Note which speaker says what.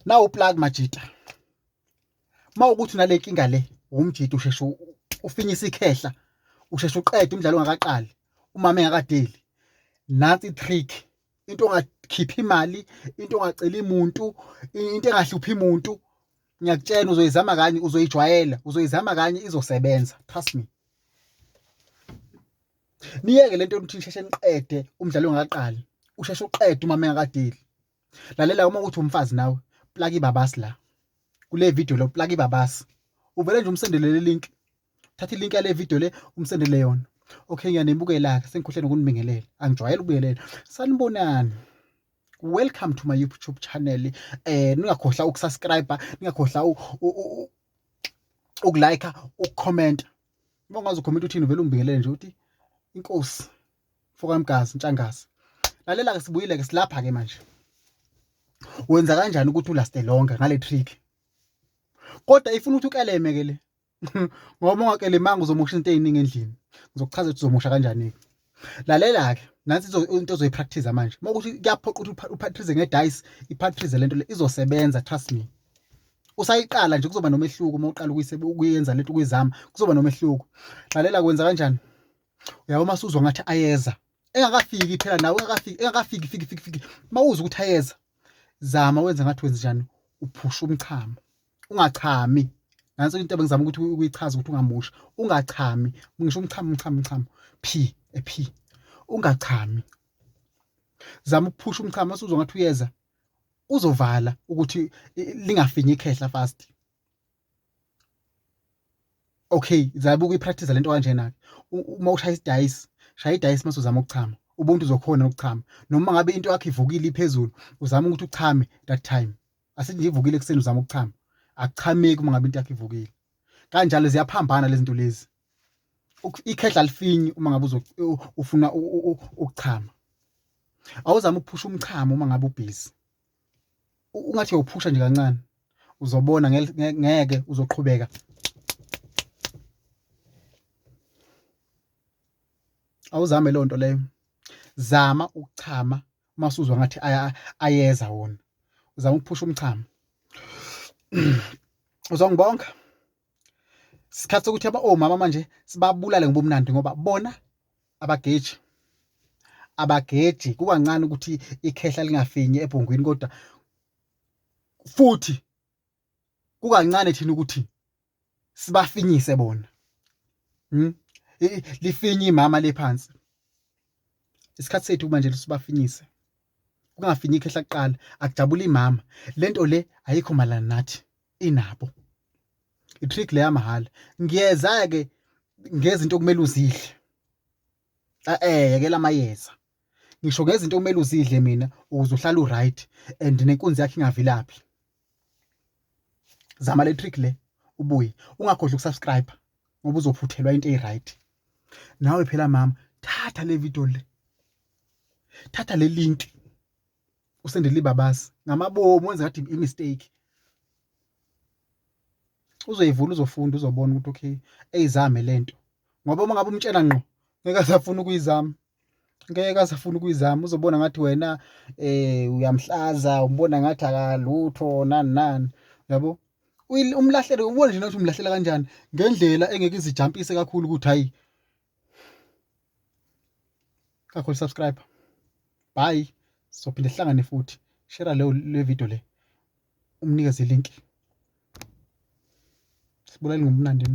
Speaker 1: Nawu plug majita. Mawukuthi unale nkinga le, umjita usheshe ufinyisa ikhehla, usheshe uqede umdlalo ungakaqali, umama engakadeli. Nansi i-trick, into ongakhiphi imali, into ongaceli muntu, into engahluphi muntu. Ngiyakutshela uzoyizama kanye uzoyijwayela, uzoyizama kanye izosebenza. Trust me. Niyeke lento yokuthi nisheshe niqede umdlalo ungakaqali. Usheshe uqede umama engakadeli. Lalela uma ukuthi umfazi nawe, plug ibabasi la. Kule video lo plug ibabasi. Uvele nje umsendele le link. Thatha ilink yale video le umsendele yona. Okay ngiyanibukela-ke sengikhohle nokunibingelela. Angijwayele ukubingelela. Sanibonani. Welcome to my YouTube channel. Eh ningakhohlwa ukusubscribe, ningakhohlwa ukulike, ukucomment. Uma ungazi ucomment uthini uvele ungibingelele nje uthi inkosi Mfokamgazi Ntshangase. Lalela ke sibuyile ke silapha ke manje. Wenza kanjani ukuthi ulaste longer ngale trick? Kodwa ifuna ukuthi ukeleme ke le. Ngoba ungakelemanga uzomosha into eziningi endlini. Ngizokuchaza ukuthi uzomosha kanjani ke. Lalela ke nansi into ozoyipractice manje. Uma ukuthi kuyaphoqa ukuthi upractice ngedice, ipractice lento le izosebenza trust me. Usayiqala nje kuzoba nomehluko uma uqala ukuyenza lento ukuyizama kuzoba nomehluko. Lalela kwenza kanjani? Uyabo uma usuzwa ngathi ayeza engakafiki phela nawe engakafiki engakafiki fiki fiki fiki mawuzwa ukuthi ayeza zama wenze ngathi wenze njani uphusha umchamo ungachami nansi into ebengizama ukuthi ukuyichaza ukuthi ungamusha ungachami ngisho umchamo umchamo umchamo p e p ungachami zama ukuphusha umchamo usuzwa ngathi uyeza uzovala ukuthi lingafinyi ikhehla fast okay zabe ukuyipractice lento kanjena ke uma ushaya isidayisi shaya idayisi mase uzama ukuchama ubuntu uzokhona ukuchama noma ngabe into yakho ivukile iphezulu uzama ukuthi uchame that time asithi nje ivukile ekuseni uzama ukuchama akuchameki uma ngabe into yakho ivukile kanjalo ziyaphambana lezi zinto lezi ikhehla lifinyi uma ngabe ufuna ukuchama awuzama ukuphusha umchamo uma ngabe ubhizi ungathi uyawuphusha nje kancane uzobona ngeke uzoqhubeka awuzame leyo nto leyo zama ukuchama uma usuzwa ngathi ayeza wona uzama ukuphusha umchamo uzongibonga Isikhathi sokuthi omama manje sibabulale ngobumnandi ngoba bona abageji abageji kukancane ukuthi ikhehla lingafinyi ebhongwini kodwa futhi kukancane thina ukuthi sibafinyise bona hmm? Lifinye imama le phansi isikhathi sethu manje sibafinyise kungafinyi ikhehla kuqala akujabula imama lento le ayikho malana nathi inabo i-trick le yamahhala ngiyeza ke ngezinto okumele uzidle eh yekela amayeza ngisho ngezinto okumele uzidle mina ukuze uhlale uright and nenkunzi yakhe ingavilaphi zama le trick le ubuye ungakhohlwa ukusubscribe ngoba uzophuthelwa into eyi-right nawe phela mama thatha le video le thatha le link usendele ibabasi ngamabomu wenze ngathi i-mistake uzoyivula uzofunda uzobona ukuthi okay eyizame lento ngoba uma ngabe umtshela ngqo ngeke asafuna ukuyizama ngeke asafuna ukuyizama uzobona ngathi wena eh uyamhlaza umbona ngathi akalutho nani nani yabo umlahlele ubone nje ukuthi umlahlela kanjani ngendlela engeke izijampise kakhulu ukuthi hayi kakhulu subscribe bye sophinde sihlangane futhi share leyo le video le umnikeze ilink sibulale ngomnandi.